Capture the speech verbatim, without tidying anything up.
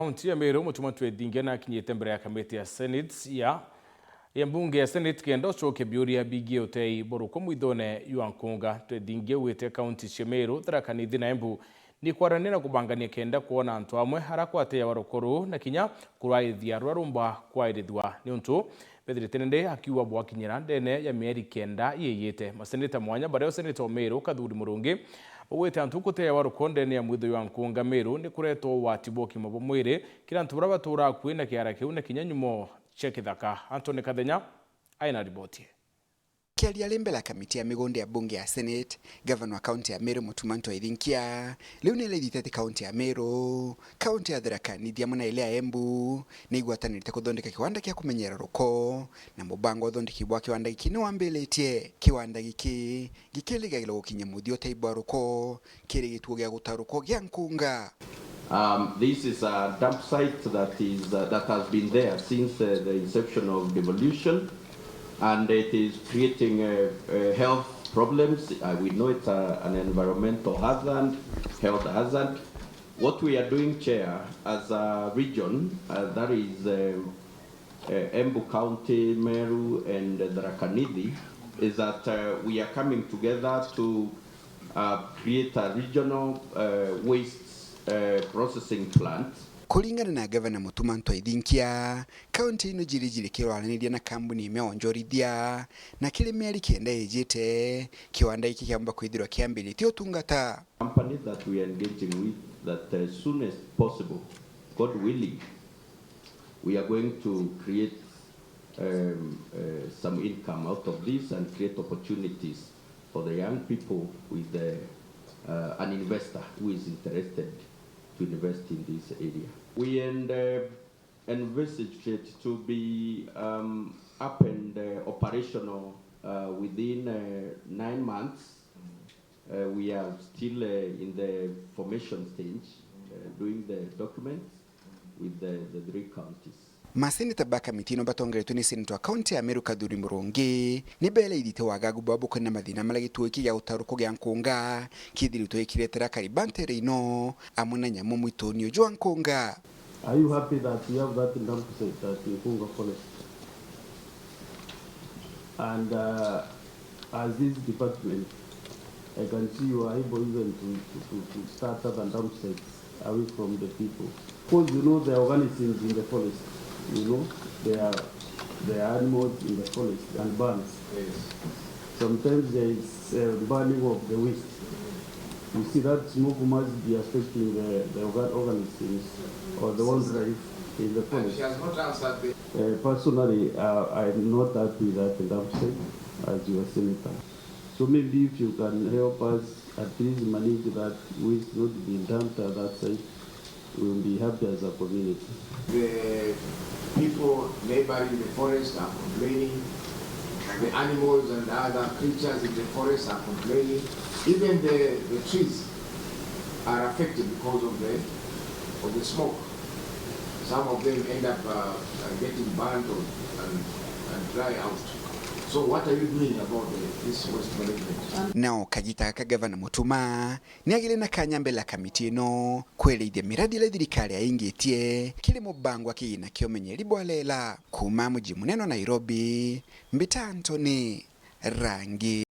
Kaunti ya Meru, Mutuma Twethingia nakinyite mbere ya kamiti ya Senate ya, ya mbunge ya Senate kenda ucokia biuria bigie utei bwa ruko mwithone jwa nkunga. Twethingia augite kaunti cia Meru, Tharaka Nithi na Embu ni kwarania na kubangania kenda kwona antu amwe arakwatia wa ruko ruu na kinya kuraithia ruria rumba kwairithua, niuntu bethirite nende akiuga bwakinyira ndene ya mieri kenda yiyite. Maseneta mwanya baria seneta o Meru Kathuri Murungi baugite antu kuteewa ruko ndene ya mwitho jwa nkunga Meru ni kuretwa ugwati bwa ugima bwa mwiri kiri antu baria baturaa akui na kiara kiu na kinya nyumo cia kithaka. Anthony Kathenya aina riboti. Akiaria ari mbere ya kamiti ya migunda ya bunge ya Senate, gavana wa kaunti ya Meru Mutuma Ntwethinkia riu ni araithite ati kaunti ya Meru, kaunti ya Tharaka Nithi amwe na iria ya Embu ni igwatanirite kuthondeka kiwanda kia kumenyera ruko, na mubango wa uthondeki bwa kiwanda giki ni wambiritie. Kiwanda giki gikirigagirwa gukinyia muthia utei bwa ruko kiri gituo gia guta ruko gia nkunga. Um, this is a dump site that is, uh, that has been there since, uh, the inception of devolution, and it is creating, uh, uh, health problems. Uh, we know it's a, an environmental hazard, health hazard. What we are doing, Chair, as a region, uh, that is, um, uh, Embu County, Meru, and Tharaka Nithi, is that, uh, we are coming together to, uh, create a regional, uh, waste, uh, processing plant. Kuringana na Gavana Mutuma Ntwethinkia, kaunti ino jiri jiri kirwaraniria na kambuni ime onjorithia, na kiri mieri kenda ijite, kiwanda giki kiamba kwithirwa kiambiritie utungata. Company that we are engaging with, that as soon as possible, God willing, we are going to create, um, uh, some income out of this and create opportunities for the young people with the, uh, an investor who is interested to invest in this area. We and, uh, envisaged it to be, um, up and, uh, operational, uh, within, uh, nine months. Uh, we are still, uh, in the formation stage, uh, doing the documents with the, the three counties. Maseneta ba kamiti ino batongeretwe ni seneta wa kaunti ya Meru Kathuri Murungi ni bereithite wagagu bwao bukonie na mathina maria gituo giki gia guta ruko gia nkunga kithiritwe gikiretera kari bantere ino amwe na nyamu mwituni uju wa nkunga. Are you happy that we have that dump site at Nkunga Forest? And, uh, as this department, I can see you are able even to, to, to, to start other dump sites away from the people. Because, you know, there are organisms in the forest, you know, there are, there are animals in the forest and birds. Yes. Sometimes there is, uh, burning of the waste. You see, that smoke must be affecting the, the orga-, organisms or the wildlife in the forest. And she has not answered the Uh, personally, uh, I'm not happy with that dump site as your senator. So maybe if you can help us at least manage that waste not being dumped at that site, we'll be happy as a community. The people neighboring the forest are complaining. The animals and other creatures in the forest are complaining. Even the, the trees are affected because of the, of the smoke. Some of them end up, uh, uh, getting burned or, and, and dry out. So what are you doing about the, this waste management? Nao kagita gaka Gavana Mutuma ni agire na kanya mbere ya kamiti ino kwerithia miradi iria thirikari yaingitie kiri mubango wa kigina kia umenyeri bwa rera. Kuuma muji munene wa Nairobi, mbita Anthony Rangi.